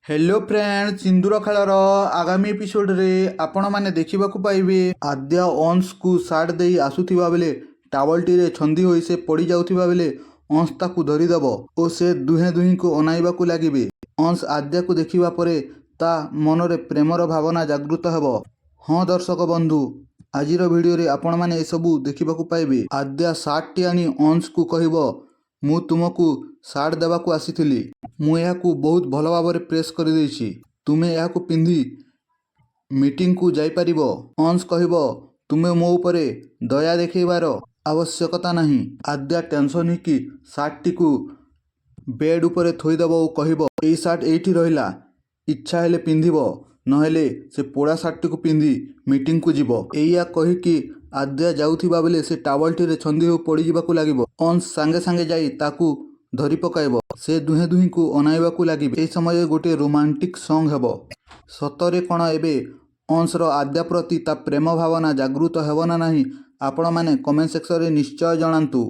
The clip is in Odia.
ହ୍ୟାଲୋ ଫ୍ରେଣ୍ଡ, ସିନ୍ଦୁର ଖେଳର ଆଗାମୀ ଏପିସୋଡ଼ରେ ଆପଣମାନେ ଦେଖିବାକୁ ପାଇବେ, ଆଦ୍ୟା ଅଂଶକୁ ସାର୍ଟ ଦେଇ ଆସୁଥିବା ବେଳେ ଟାୱଲଟିରେ ଛନ୍ଦି ହୋଇ ସେ ପଡ଼ି ଯାଉଥିବା ବେଳେ ଅଂଶ ତାକୁ ଧରିଦେବ ଓ ସେ ଦୁହେଁ ଦୁହିଁଙ୍କୁ ଅନାଇବାକୁ ଲାଗିବେ। ଅଂଶ ଆଦ୍ୟାକୁ ଦେଖିବା ପରେ ତା ମନରେ ପ୍ରେମର ଭାବନା ଜାଗୃତ ହେବ। ହଁ ଦର୍ଶକ ବନ୍ଧୁ, ଆଜିର ଭିଡ଼ିଓରେ ଆପଣମାନେ ଏସବୁ ଦେଖିବାକୁ ପାଇବେ। ଆଦ୍ୟା ସାର୍ଟଟି ଆଣି ଅଂଶକୁ କହିବ, "ମୁଁ ତୁମକୁ ସାର୍ଟ ଦେବାକୁ ଆସିଥିଲି। ମୁଁ ଏହାକୁ ବହୁତ ଭଲ ଭାବରେ ପ୍ରେସ୍ କରିଦେଇଛି। ତୁମେ ଏହାକୁ ପିନ୍ଧି ମିଟିଂକୁ ଯାଇପାରିବ।" ଅଂଶ କହିବ, "ତୁମେ ମୋ ଉପରେ ଦୟା ଦେଖାଇବାର ଆବଶ୍ୟକତା ନାହିଁ।" ଆଦ୍ୟା ଟେନସନ୍ ହେଇକି ସାର୍ଟଟିକୁ ବେଡ୍ ଉପରେ ଥୋଇଦେବ ଓ କହିବ, "ଏଇ ସାର୍ଟ ଏଇଠି ରହିଲା, ଇଚ୍ଛା ହେଲେ ପିନ୍ଧିବ, ନହେଲେ ସେ ପୋଡ଼ା ସାର୍ଟଟିକୁ ପିନ୍ଧି ମିଟିଂକୁ ଯିବ।" ଏଇଆ କହିକି ଆଦ୍ୟା ଯାଉଥିବା ବେଳେ ସେ ଟାୱଲଟିରେ ଛନ୍ଦି ହୋଇ ପଡ଼ିଯିବାକୁ ଲାଗିବ। ଅଂଶ ସାଙ୍ଗେ ସାଙ୍ଗେ ଯାଇ ତାକୁ ଧରି ପକାଇବ। ସେ ଦୁହେଁ ଦୁହିଁଙ୍କୁ ଅନାଇବାକୁ ଲାଗିବେ। ଏହି ସମୟରେ ଗୋଟିଏ ରୋମାଣ୍ଟିକ୍ ସଙ୍ଗ୍ ହେବ। ସତରେ କ'ଣ ଏବେ ଅଂଶର ଆଦ୍ୟା ପ୍ରତି ତା ପ୍ରେମ ଭାବନା ଜାଗୃତ ହେବ ନା ନାହିଁ, ଆପଣମାନେ କମେଣ୍ଟ ସେକ୍ସନରେ ନିଶ୍ଚୟ ଜଣାନ୍ତୁ।